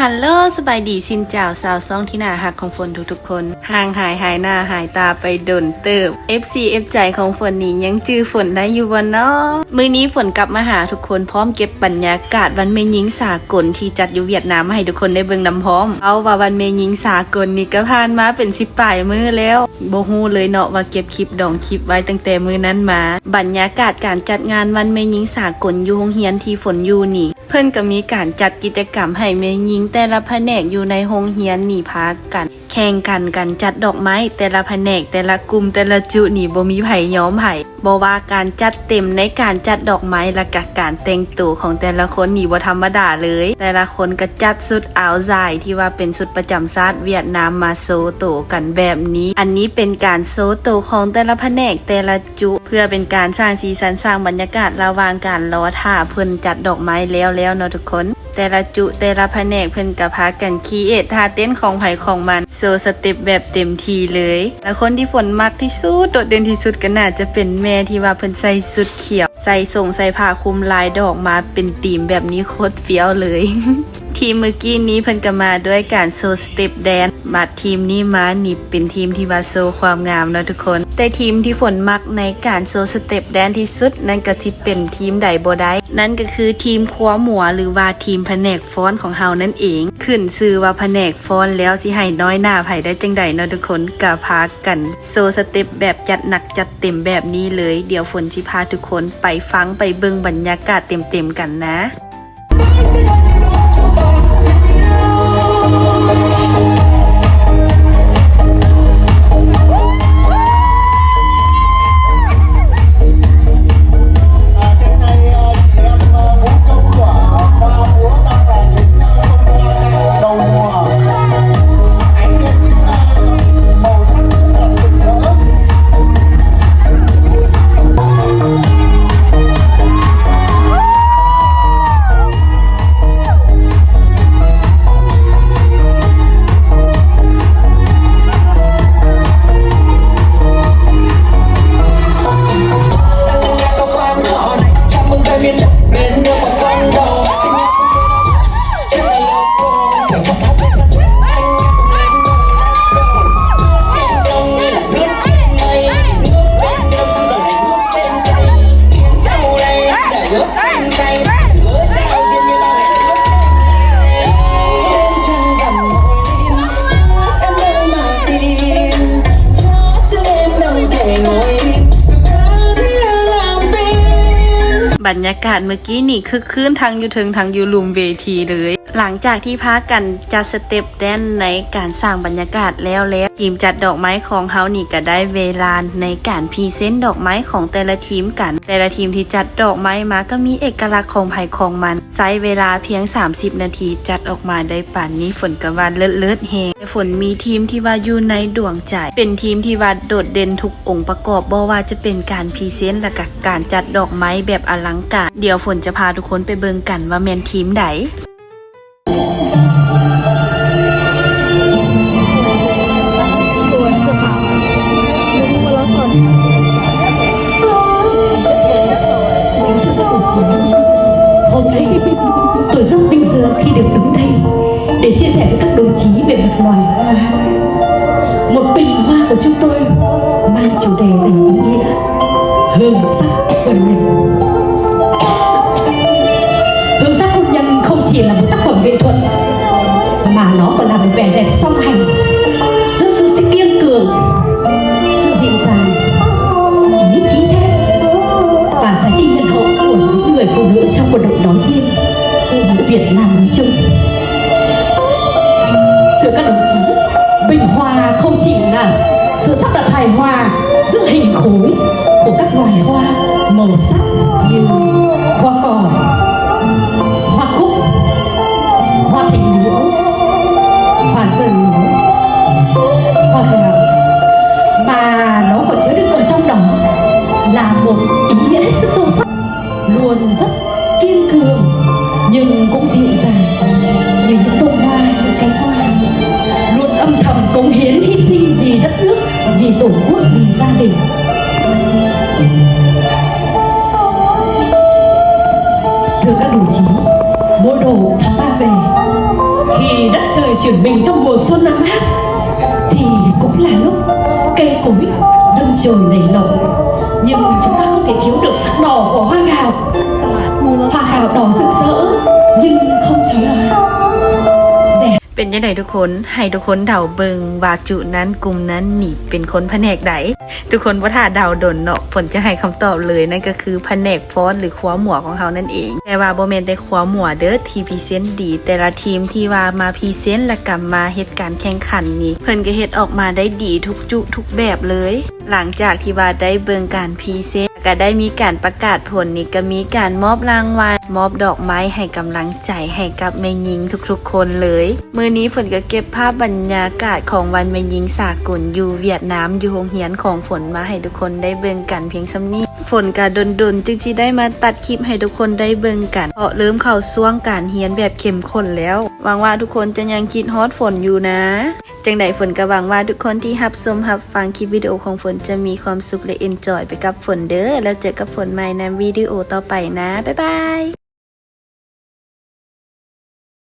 ຮັນໂຫຼ ສະບາຍດີ ຊິນເຈົ້າ ຊາວຊ່ອງທີ່ໜ້າຮັກຂອງຝົນທຸກໆຄົນ. ຫ່າງຫາຍຫາຍໜ້າຫາຍຕາໄປດົນເຕີບ. ເອັຟຊີ ເອັຟໃຈຂອງຝົນນີ້ຍັງຈື່ຝົນໄດ້ຢູ່ບໍ່ນໍ? ມື້ນີ້ຝົນກັບມາຫາທຸກຄົນ ພ້ອມເກັບບັນຍາກາດວັນແມ່ຍິງສາກົນທີ່ຈັດຢູ່ຫວຽດນາມມາໃຫ້ທຸກຄົນໄດ້ເບິ່ງນຳພ້ອມ. ເວົ້າວ່າວັນແມ່ຍິງສາກົນນີ້ກໍຜ່ານມາເປັນສິບປາຍມື້ແລ້ວ. ບໍ່ຮູ້ເລີຍເນາະວ່າເກັບຄລິບດອງຄລິບໄວ້ຕັ້ງແຕ່ມື້ນັ້ນມາ. ບັນຍາກາດການຈັດງານວັນແມ່ຍິງສາກົນຢູ່ໂຮງຮຽນທີ່ຝົນຢູ່ນີ້ ເພິ່ນກໍມີການຈັດກິດຈະກຳໃຫ້ແມ່ຍິງແຕ່ລະພະແນກຢູ່ໃນໂຮງຮຽນນີ້ພາກັນແຂ່ງກັນ ການຈັດດອກໄມ້. ແຕ່ລະພະແນກ ແຕ່ລະກຸ່ມ ແຕ່ລະຈຸນີ້ບໍ່ມີໃຜຍອມໃຜ. ບໍ່ວ່າການຈັດເຕັມໃນການຈັດດອກໄມ້ ແລະກະການແຕ່ງໂຕຂອງແຕ່ລະຄົນນີ້ບໍ່ທຳມະດາເລີຍ. ແຕ່ລະຄົນກໍຈັດຊຸດອາວຊາຍທີ່ວ່າເປັນຊຸດປະຈຳຊາດຫວຽດນາມມາໂຊໂຕກັນແບບນີ້. ອັນນີ້ເປັນການໂຊໂຕຂອງແຕ່ລະພະແນກ ແຕ່ລະ ຈຸ ເພື່ອເປັນການສ້າງສີສັນ ສ້າງບັນຍາກາດລະຫວ່າງການລໍຖ້າເພິ່ນຈັດດອກໄມ້ແລ້ວໆເນາະທຸກຄົນ. ແຕ່ລະຈຸ ແຕ່ລະພະແນກເພິ່ນກໍພາກັນຄຣີເອດທ່າເຕັ້ນຂອງໃຜຂອງມັນ ໂຊສະເຕັບແບບເຕັມທີ່ເລີຍ. ແລະຄົນທີ່ຝົນມັກທີ່ສຸດ ໂດດເດັ່ນທີ່ສຸດກໍໜ້າຈະເປັນແມ່ທີ່ວ່າເພິ່ນໃສ່ຊຸດຂຽວ ໃສ່ສົ້ງໃສ່ຜ້າຄຸມລາຍດອກມາເປັນທີມແບບນີ້ ໂຄດຟຽວເລີຍ. ທີມມື້ກີ້ນີ້ເພິ່ນກໍມາດ້ວຍການໂຊສະເຕັບແດນ ບັດທີມນີ້ມານີ້ເປັນທີມທີ່ວ່າໂຊຄວາມງາມເນາະທຸກຄົນ. ແຕ່ທີມທີ່ຝົນມັກໃນການໂຊສະເຕັບແດນທີ່ສຸດ ນັ້ນກໍຊິເປັນທີມໃດບໍ່ໄດ້ ນັ້ນກໍຄືທີມຄົວໝວ ຫຼືວ່າທີມພະແນກຟ້ອນຂອງເຮົານັ້ນເອງ. ຂຶ້ນຊື່ວ່າພະແນກຟ້ອນແລ້ວ ຊິໃຫ້ນ້ອຍໜ້າໃຜໄດ້ຈັ່ງໃດເນາະທຸກຄົນ. ກໍພາກັນໂຊສະເຕັບແບບຈັດໜັກຈັດເຕັມແບບນີ້ເລີຍ. ດຽວຝົນຊິພາທຸກຄົນໄປຟັງໄປເບິ່ງບັນຍາກາດເຕັມໆກັນນະ.ບັນຍາກາດເມື່ອກີ້ນີ້ຄຶກຄື້ນທັງຢູ່ເທິງທັງຢູ່ລຸ່ມເວທີເລີຍ. ຫຼັງຈາກທີ່ພາກັນຈັດສະເຕັບແດນໃນການສ້າງບັນຍາກາດແລ້ວແລ້ວ, ທີມຈັດດອກໄມ້ຂອງເຮົານີ້ກໍໄດ້ເວລາໃນການພຣີເຊັນດອກໄມ້ຂອງແຕ່ລະທີມກັນ. ແຕ່ລະທີມທີ່ຈັດດອກໄມ້ມາກໍມີເອກະລັກຂອງໃຜຂອງມັນ. ໃຊ້ເວລາພຽງສາມສິບນາທີ ຈັດອອກມາໄດ້ປານນີ້ ຝົນກໍວ່າເລີດໆແຮງ. ແຕ່ຝົນມີທີມທີ່ວ່າຢູ່ໃນດວງໃຈ, ເປັນທີມທີ່ວ່າໂດດເດັ່ນທຸກອົງປະກອບ, ບໍ່ວ່າຈະເປັນການພຣີເຊັນ ແລະກະການຈັດດອກໄມ້ແບບອະລັງການ. ດຽວຝົນຈະພາທຸກຄົນໄປເບິ່ງກັນວ່າແມ່ນທີມໃດ. Hôm nay, tôi rất vinh dự khi được đứng đây để chia sẻ với các đồng chí về một loài hoa. Một bình hoa của chúng tôi mang chủ đề đầy ý nghĩa, Hương sắc hôn nhân. Hương sắc hôn nhân không chỉ là một tác phẩm nghệ thuật mà nó còn là một vẻ đẹp song hành giữa sự, sự kiên cường, sự dịu dàng, ý chí thép và trái tim nhân hậu của những người phụ nữ trong quân đội nói riêng, Việt Nam nói chung. Thưa các đồng chí, bình hoa không chỉ là sự sắp đặt hài hòa giữa hình khối của các loài hoa màu sắc như hoa cỏ, hoa cúc, hoa thành liễu, hoa rơi lúa, hoa vàng, mà nó còn chứa đựng ở trong đó là một ý nghĩa hết sức sâu sắc, luôn rất kiên cường nhưng cũng dịu dàng như những bông hoa, những cánh hoa, luôn âm thầm cống hiến, hy sinh vì đất nước, vì tổ quốc, vì gia đình. Thưa các đồng chí, mùa đổ tháng ba về, khi Trời chuyển mình trong mùa xuân ấm áp thì cũng là lúc cây cối đơm chồi nảy lộc. Nhưng chúng ta không thể thiếu được sắc đỏ của hoa gạo. Hoa gạo đỏ rực rỡ nhưng không chói lòa. Đẹp. ເປັນຈັ່ງໃດທຸກຄົນ? ໃຫ້ທຸກຄົນເດົາເບິ່ງວ່າຈຸນັ້ນກຸ່ມນັ້ນນີ້ເປັນຄົນພະແນກໃດ? ທຸກຄົນບໍ່ຖ້າເດົາດົນເນາະ, ຝົນຈະໃຫ້ຄຳຕອບເລີຍ, ນັ້ນກໍຄືພະແນກຟ້ອນ ຫຼື ຄົວໝວກຂອງເຮົານັ້ນເອງ. ແຕ່ວ່າບໍ່ແມ່ນແຕ່ຄົວໝວກເດີທີ່ພຣີເຊັນດີ, ແຕ່ລະທີມທີ່ວ່າມາພຣີເຊັນ ແລະ ກໍມາເຮັດການແຂ່ງຂັນນີ້ ເພິ່ນກໍເຮັດອອກມາໄດ້ດີທຸກຈຸທຸກແບບເລີຍ. ຫຼັງຈາກທີ່ວ່າໄດ້ເບິ່ງການພຣີເຊັນ ແລະ ກໍໄດ້ມີການປະກາດຜົນນີ້, ກໍມີການມອບລາງວັນ, ມອບດອກໄມ້ໃຫ້ກຳລັງໃຈໃຫ້ກັບແມ່ຍິງທຸກໆຄົນເລີຍ. ມື້ນີ້ຝົນກໍເກັບພາບບັນຍາກາດຂອງວັນແມ່ຍິງສາກົນຢູ່ຫວຽດນາມ ຢູ່ໂຮງຮຽນຂອງຝົນມາໃຫ້ທຸກຄົນໄດ້ເບິ່ງກັນພຽງສ່ຳນີ້. ຝົນກະດົນໆຈຶ່ງຊິໄດ້ມາຕັດຄລິບໃຫ້ທຸກຄົນໄດ້ເບິ່ງກັນ, ເພາະເລີ່ມເຂົ້າຊ່ວງການຮຽນແບບເຂັ້ມຂຸ້ນແລ້ວ. ຫວັງວ່າທຸກຄົນຈະຍັງຄິດຮອດຝົນຢູ່ນາ. ຈັ່ງໃດຝົນກະຫວັງວ່າທຸກຄົນທີ່ຮັບຊົມຮັບຟັງຄລິບວິດີໂອຂອງຝົນຈະມີຄວາມສຸກ ແລະ ເອັນຈອຍໄປກັບຝົນເດີ. ແລ້ວເຈີກັບຝົນໃໝ່ໃນວິດີໂອຕໍ່ໄປນາ. ບາຍບາຍ.